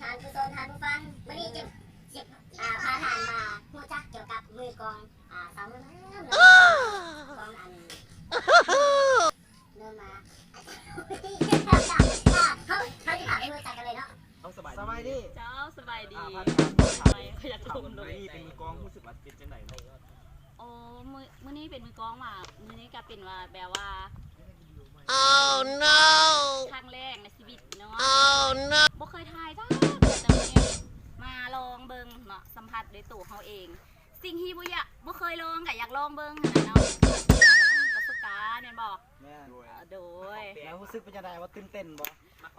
ທ່ານຜູ້ຊົມ ທ່ານຜູ້ຟັງ ມື້ນີ້ຈຶ່ງຊິ ອ່າ ພາທ່ານມາຮູ້ຈັກກ່ຽວກັບມືກອງ ອ່າ ສາວງາມເນາະ ຂອງອັນ ເລີ່ມມາ ເຮົາ ເຮົາຊິພາໄປຮູ້ຈັກກັນເລີຍເນາະ. ເອົາ ສະບາຍດີ ສະບາຍດີ ເຈົ້າ ສະບາຍດີ ອ່າ ພາທ່ານມາຖາມ ຂ້ອຍຢາກລົມເລີຍ ມື້ນີ້ເປັນມືກອງ ຮູ້ສຶກວ່າເປັນຈັ່ງໃດເນາະ? ໂອ້ ມື້ ມື້ນີ້ເປັນມືກອງວ່າ ມື້ນີ້ກະເປັນວ່າແບບວ່າ Oh no ຄັ້ງແລກໃນຊີວິດເນາະ Oh no ບໍ່ເຄີຍຖ່າຍຈັກເທື່ອ ແຕ່ມື້ນີ້ມາລອງເບິ່ງເນາະ ສຳຜັດດ້ວຍໂຕເຮົາເອງ ສິ່ງທີ່ບໍ່ຢາກ ບໍ່ເຄີຍລອງກະຢາກລອງເບິ່ງຫັ້ນນະເນາະ ປະສົບການແມ່ນບໍ່? ແມ່ນ ໂດຍ ແລ້ວຮູ້ສຶກເປັນຈັ່ງໃດ ວ່າຕື່ນເຕັ້ນບໍ່?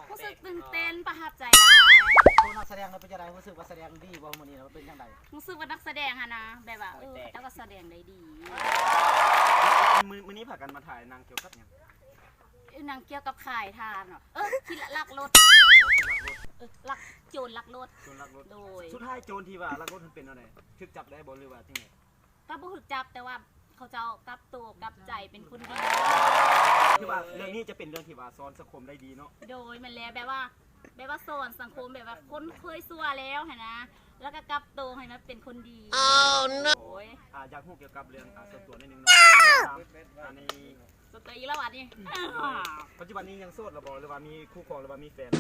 ຮູ້ສຶກຕື່ນເຕັ້ນ ປະທັບໃຈຫຼາຍ ໂຕນັກສະແດງເຮົາເປັນຈັ່ງໃດ? ຮູ້ສຶກວ່າສະແດງດີບໍ່ມື້ນີ້ ວ່າເປັນຈັ່ງໃດ? ຮູ້ສຶກວ່ານັກສະແດງຫັ້ນນະ ແບບວ່າ ເອີ ເຈົ້າກະສະແດງໄດ້ດີ ມື້ ມື້ນີ້ພາກັນມາຖ່າຍໜັງກ່ຽວກັບຫຍັງ? ໜັງກ່ຽວກັບຂາຍທານເນາະ ເອີ ຂີ້ລັກລົດ ເອີ ລັກ ໂຈນລັກລົດ ໂຈນລັກລົດ ໂດຍ ສຸດທ້າຍໂຈນທີ່ວ່າລັກລົດຫັ້ນເປັນແນວໃດ? ຖືກຈັບໄດ້ບໍ່ ຫຼືວ່າຈັ່ງໃດ? ກະບໍ່ຖືກຈັບ ແຕ່ວ່າເຂົາເຈົ້າກັບໂຕກັບໃຈເປັນຄົນດີ ຖືວ່າເລື່ອງນີ້ຈະເປັນເລື່ອງທີ່ວ່າສອນສັງຄົມໄດ້ດີເນາະ ໂດຍ ແມ່ນແລ້ວ ແບບວ່າ ແບບວ່າສອນສັງຄົມ ແບບວ່າຄົນເຄີຍຊົ່ວແລ້ວຫັ້ນນະ ແລ້ວກະກັບໂຕໃຫ້ມາເປັນຄົນດີ ໂດຍ ອ່າ ຢາກຮູ້ກ່ຽວກັບເລື່ອງ ອ່າ ສ່ວນຕົວໜ້ອຍໜຶ່ງເນາະ ອັນນີ້ ສ່ວນຕົວອີກແລ້ວບາດນີ້ ໂດຍ ປັດຈຸບັນນີ້ຍັງໂສດລະບໍ່ ຫຼືວ່າມີຄູ່ຄອງ ຫຼືວ່າມີແຟນ?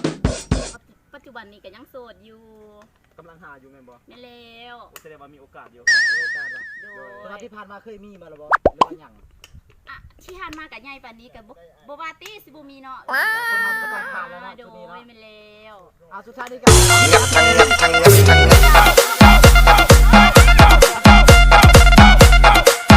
ປັດຈຸບັນນີ້ກະຍັງໂສດຢູ່ ກຳລັງຫາຢູ່ແມ່ນບໍ່? ແມ່ນແລ້ວ ໂອ້ ສະແດງວ່າມີໂອກາດຢູ່ ມີໂອກາດລະ ໂດຍ ໂດຍ ແຕ່ວ່າທີ່ຜ່ານມາເຄີຍມີມາລະບໍ່ ຫຼືວ່າຍັງ? ອະ ທີ່ຜ່ານມາກະໃຫຍ່ປານນີ້ກະບໍ່ ບໍ່ວ່າຕິ ຊິບໍ່ມີເນາະ ຄົນເຮົາກະຕ້ອງຜ່ານລະເນາະ ໂດຍ ຈຸດນີ້ເນາະ ແມ່ນແລ້ວ ອ່າ ສຸດທ້າຍນີ້ກະ ງັບທັງ ງັບທັງ ງັບທັງ ງັບທັງ